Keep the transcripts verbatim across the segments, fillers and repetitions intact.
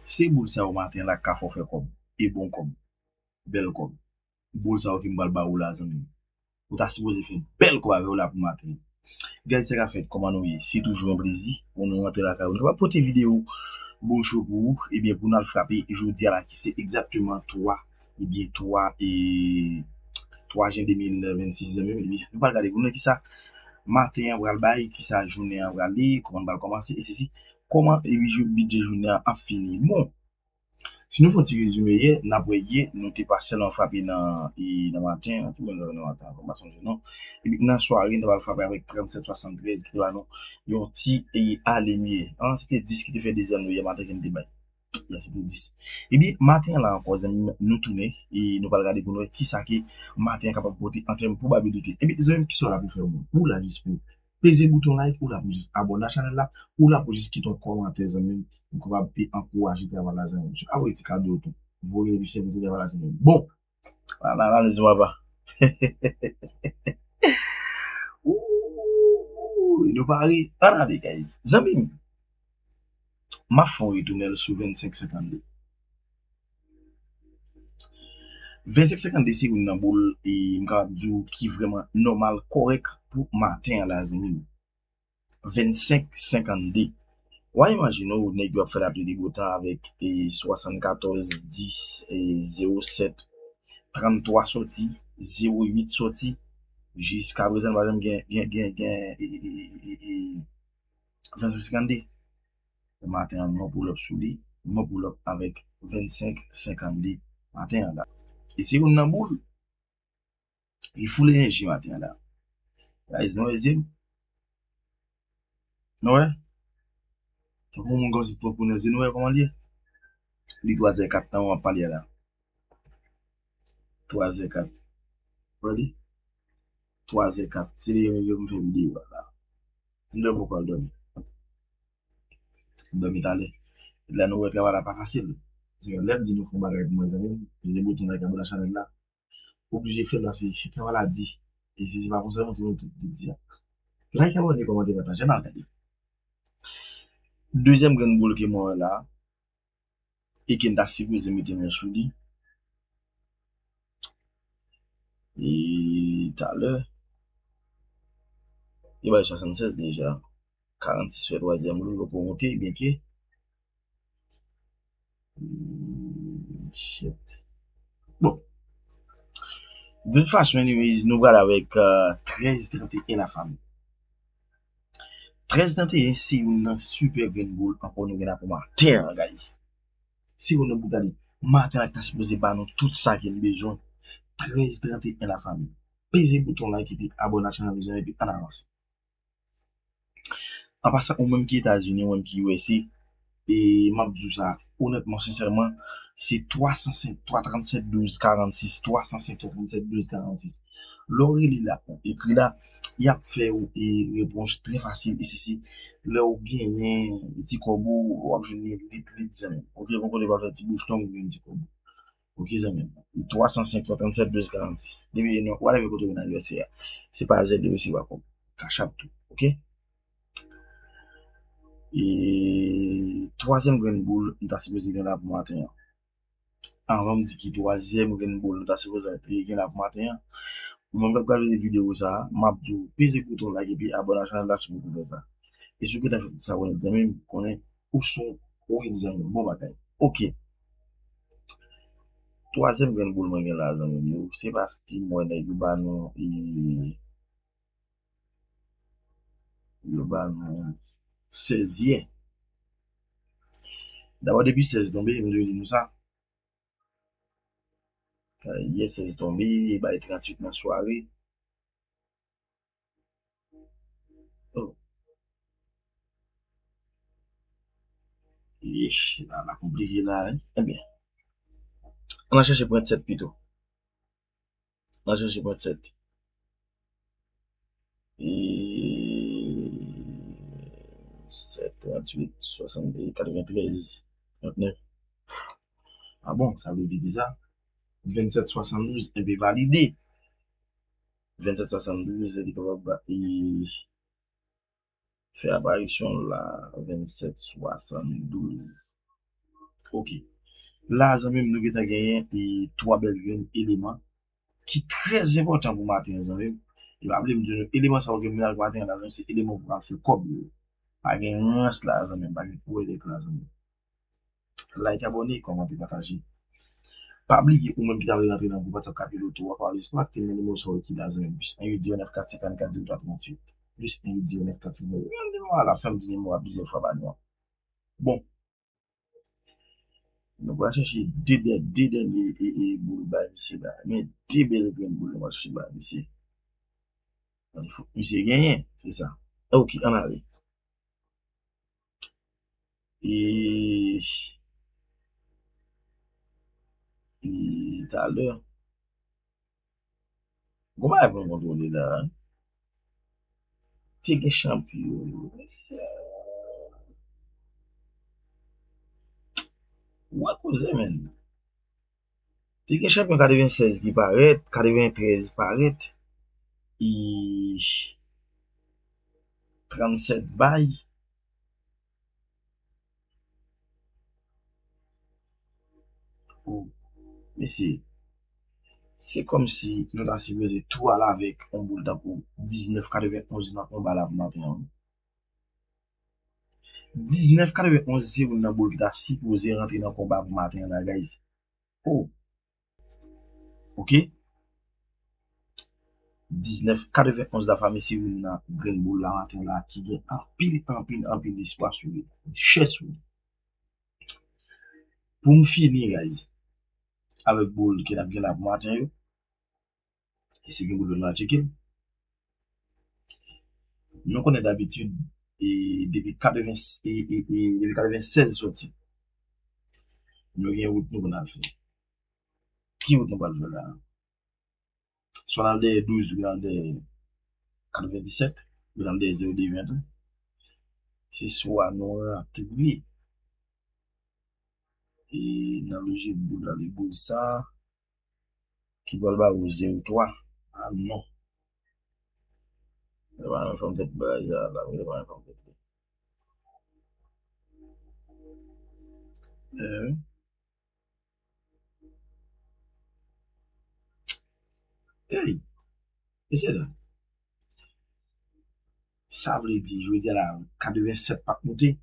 Se boul sa yo maten la k ka fè w fè kòb. E bon kòb. Bèl kòb. Boul sa yo ke m pral ba ou la, zanmi m. Ou ta sipoze fè bèl kòb avè yo la pou maten an. Guys, sa k ap fèt, kòman nou ye? Se toujou yon plezi pou nou rantre lakay ou. Nou kapab pote videyo boul cho pou ou, ebyen, pou n al frape jodi a la, ki se egzakteman twa, ebyen, twa, e, twa jen de mil vennsis, zanmi m, ebyen, nou pral gade pou nou ki sa maten an pral bay, ki sa jounen an pral ye, kòman l pral kòmanse, e sesi, kòman, ebyen, jou, bidjè jounen an ap fini. Bon, si nou fè yon ti rezime yè, n ap wè yè, nou te pa sèlman frape nan, e, nan maten an, ki mwen nan maten an, m pa sonje non. Epi nan sware, nou t al frape avèk trannsèt swasanntrèz ki te ba nou yon ti, e, alemye. An, se te dis ki te fè dezyèm nou yè maten ke n te bay. Ya, se te dis. Epi, maten an la ankò, zanmi m, nou tounen, e nou pral gade pou nou wè kisa ke maten an kapab pote an tèm pwobabilite. Epi, zanmi m, kisa w la pou fè ou menm? Ou la jis pou peze bouton like, ou la pou jis abòne a chanèl la, ou la pou jis kite yon kòmantè, zanmi m, pou kapab te ankouraje travay la, zanmi m. Sou avoye ti kado tou. Voye li sèvi travay la, zanmi m. Bon, analiz nou papa. Ooh, nou pare. Ann ale, guys. Zanmi m, m ap fè yon retounen l sou vennsenk senkannde. Vennsenk senkannde se youn nan boul, e m kapab di w ki vrèman nòmal, kòrèk pou maten an la, zanmi m. Vennsenk senkannde. W a imajine w, nèg yo ap fè lapli de botan avèk, e, swasannkatòz dis, e, zewo sèt, tranntwa soti, zewo uit soti. Jiskaprezan, nou pa janm gen, gen, gen, gen, e, e, e, e, vennsenk senkannde. Maten an, mwen pull up sou li. Mwen pull up avèk vennsenk senkannde maten an la. E se youn nan boul. Li full enèji maten an la. Guys, nou wè zye m? Nou wè? Tankou moun kòmsi pran kou nan zye, nou wè kòman l ye? Li twazè kat tan w ap pale a la. Twazè kat. Wè li? Twazè kat. Se li yo m fè videyo a la. M dòmi, m pral dòmi. M dòmi talè. Epi la nou wè travay la pa fasil. Se lè m di nou fè yon bagay pou mwen, zanmi m, peze bouton like, abòne a chanèl la. Oblije fè l paske travay la di. E si se pa konsa, mwen se mwen ki te di a. Like, abòne, kòmante, pataje, ann al gade. Dezyèm grenn boul ke mwen wè la, e ke n ta sipoze mete men sou li. E talè, li bay swasannsèz deja. Karannsis fè twazyèm boul, yo poko monte, byenke Hmm, shit. Bon. De tout fason, anyways, nou pral avèk, euh, trèz tranteyen la fanmi. Trèz tranteyen se youn nan sipè grenn boul ankò nou gen la pou maten an, guys. Se youn nan boul gade. Maten an ta sipoze ba nou tout sa ke n bezwen. Trèz tranteyen la fanmi. Peze bouton like epi abòne a chanèl la epi ann avanse. An pasan, ou menm ki Etazini, ou menm ki U S A, e m ap di w sa, onètman, sensèman, se twa san senk, twa trannsèt douz karannsis, twa san senk, twa trannsèt douz karannsis. Lè w rele la, ou ekri la, y ap fè w e repons trè fasil. E sesi, lè w genyen ti kòb ou, w ap jwenn li lit, lit, zanmi m. Oke, bon kote w ap fè ti bouch long, ou jwenn ti kòb ou. Oke, zanmi m. Twa san senk, twa trannsèt, douz karannsis. Depi nou, whatever kote w nan U S A a. Se pa Z yo resevwa kòb. Cash App tou. Oke? E twazyèm grenn boul, nou ta sipoze gen la pou maten an. Anvan m di ki twazyèm grenn boul, nou ta sipoze gen la pou maten an. Ou menm k ap gade videyo sa a, m ap di w, peze bouton like epi abòne a chanèl la si w poko fè sa. E si w gentan fè tout sa, konnen, zanmi m, konnen ou se yon egzanp bon bagay. Oke. Twazyèm grenn boul mwen gen la, zanmi m yo, se paske m wè nèg yo ba nou, e, yo ba nou sèz yè. Dabò, depi sèz tonbe, m dwe di nou sa. Yè sèz tonbe, bay trantuit nan sware. Oh. Ish, la, la konplike la, wi. Ebyen, ann al chèche pwent sèt pito. Ann al chèche pwent sèt. E sèt, trantuit, swasannde, katreventrèz, trantnèf. Ah bon, sa vle di ki sa? Vennsèt swasanndouz, enben valide. Vennsèt swasanndouz, li kapab ba-, e, fè aparisyon l la, vennsèt swasanndouz. Ok. La, zanmi m, nou gentan genyen e twa bèl grenn eleman ki trè enpòtan pou maten an, zanmi m. E pa bliye m di nou, eleman sa yo ke m mete maten an la, zanmi m, se eleman pou al fè kòb yo. Pa gen rans la, zanmi m, pa gen pwèl la, zanmi m. Like, abòne, kòmante, pataje. Pa bliye, ou menm ki ta vle rantre nan gwoup WhatsApp K P Loto a, pa bliye kontakte m nan nimewo sa yo ki la, zanmi m. Plis en uit zewo nèf kat senkannkat zewo twa tranntuit. Plis en uit zewo nèf kat senkannkat. Nimewo a la, fè m di nimewo a plizyè fwa ba nou an. Bon. Nou pral chèche de dè-, de dènye e, e boul bay misye la. Men de bèl grenn boul nou pral chèche bay misye. Paske fòk misye genyen, se sa. Ok, ann ale. E, e talè. Gon bagay pou n kontwole la. Te gen chanpyon yo, mesye. Ou wè koze, menn. Te gen chanpyon katrevennsèz ki parèt, katreventrèz parèt. E trannsèt bay. Oh, mesye, se kòmsi nou ta sipoze tou al avèk yon boul tankou diznèf katrevenonz nan konba la pou maten an. Diznèf katrevenonz se youn nan boul ki ta sipoze rantre nan konba pou maten an la, guys. Oh. Ok? Diznèf katrevenonz la, fanmi, se youn nan grenn boul la maten la ki gen anpil, anpil, anpil espwa sou li. Chè sou li. Pou m fini, guys, avèk boul ke n ap gen la pou maten yo, e si gen boul nou al tcheke l. Nou konnen dabitid, e depi katreven, e, e, e, depi katrevennsèz soti, nou gen wout nou pou n al fè. Ki wout nou pral fè la? Swa n al dèyè douz, oubyen n al dèyè katrevendisèt, oubyen n al dèyè zewo de venntwa. Se swa nou rantre e n al loje boul la, li boul sa, ki pral ba ou zewo twa. Ah non. Li pa menm fòm tèt bagay sa la, li pa menm fòm tèt li. Eh. Hey, mesye dam. Sa vle di, jodi a la, katrevensèt p ap moute.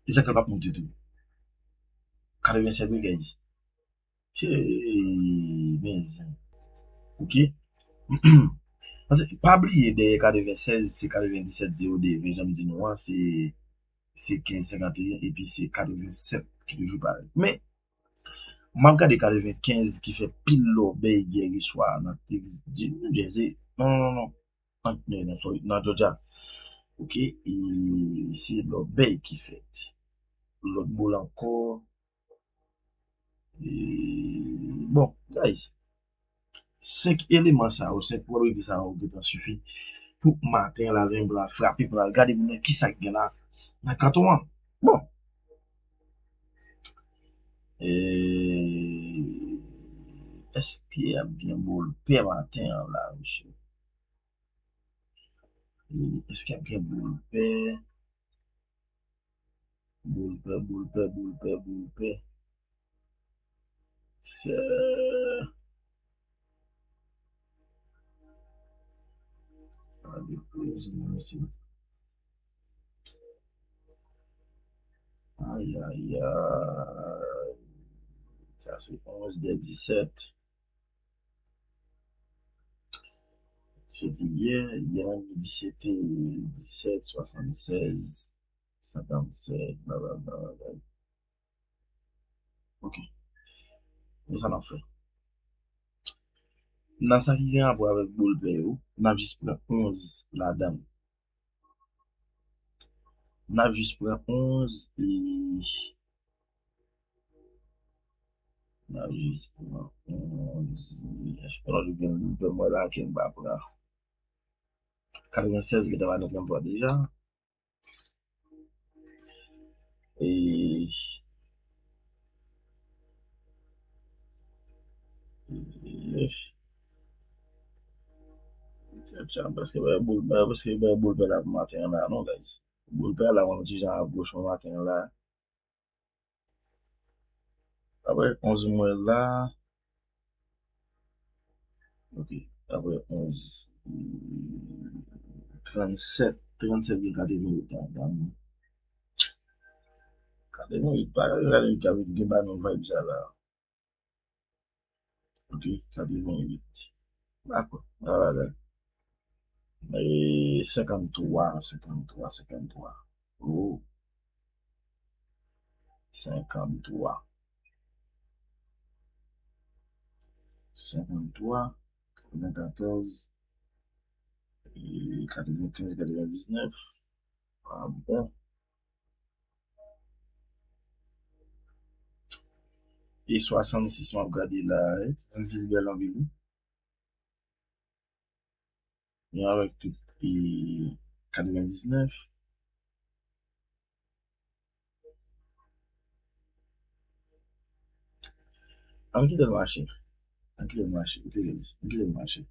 E sa k fè l p ap moute tou? Katrevensèt, wi, guys. Hey, mezanmi. Ok? Paske, pa bliye, dèyè katrevensèz, se katrevendisèt zewo de ven, jan m di nou an, se, se kenz senkanteyen, epi se katrevensèt ki toujou parèt. Men, m ap gade katrevenkenz ki fè pil lòbèy yè swa nan tèks di New Jersey. Non, non, non, non. Nan, nan, nan Florida, nan Georgia. Ok, e se lòbèy ki fèt. Lòt boul ankò. E, bon, guys, senk eleman sa yo, senk pwobalite sa yo gentan sifi pou maten an la, zanmi, pou n al frape, pou n al gade pou n wè kisa k gen la nan kanton an. Bon. E, èske ap gen boul pè maten an la, mesye? E, èske ap gen boul pè? Boul pè, boul pè, boul pè, boul pè. Se. Gade poz mwen se. Ay, ay, ay. Sa se onz dè disèt. Soti yè, yè nan midi se te disèt, swasannsèz, senkannsèt, blablabla. Ok. Men sa n ap fè. Nan sa ki gen rapò avèk boul pè yo, n ap jis pran onz ladan l. N ap jis pran onz e n ap jis pran onz. Èske lòt yo gen boul pè mwen la ke m pa pran? Katrevensèz gentan ba nou tranntwa deja. E, e, tèt chan, paske bay boul, bay, paske bay boul pè la pou maten an la, non, guys. Boul pè la, yon ti jan a goch mwen maten an la. Apre onz mwen la. Ok. Apre onz. Trannsèt. Trannsèt gen katrevenwit ladan. Katrevenwit, pa katrevenwit, katrevenwit gen ba nou vibe sa la. Ok, katrevenwit. Dakò, sa va la. E senkanntwa, senkanntwa, senkanntwa. Oh. Senkanntwa. Senkanntwa, katrevenkatòz, e katrevenkenz, katrevendiznèf. Ah bon. E swasannsis m ap gade la, wi. Swasannsis bèl anpil, wi. Yon avèk tout e katrevendiznèf. Ann kite l mache. Ann kite l mache. Ann kite l, ann kite l mache.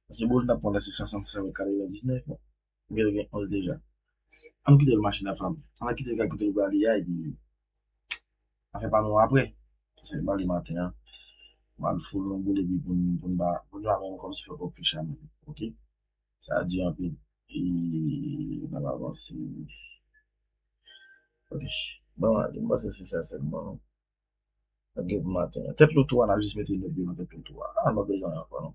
Paske boul n ap pran la se swasannsis avèk katrevendiznèf. Bon, nou gentan gen onz deja. Ann kite l mache la, fanmi. Ann kite l gade kote l prale a, epi afè pa nou apre. Paske m prale maten an. M al full nou boule epi pou n, pou n pa, pou n pa menm kòmsi fè kòb ficha menm. Ok? Sa di anpil. E n ap avanse. Ok. Bon, m panse se sa sèlman. Ok, pou maten an. Tèt loto a, n ap jis mete nèf devan tèt loto a. Ah, nou pa bezwen ankò, non.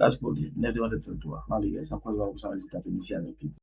Gaz pou li, nèf devan tèt loto a. M ale, guys, n ap koze avèk ou sa rezilta tenisyen avèk Teddy.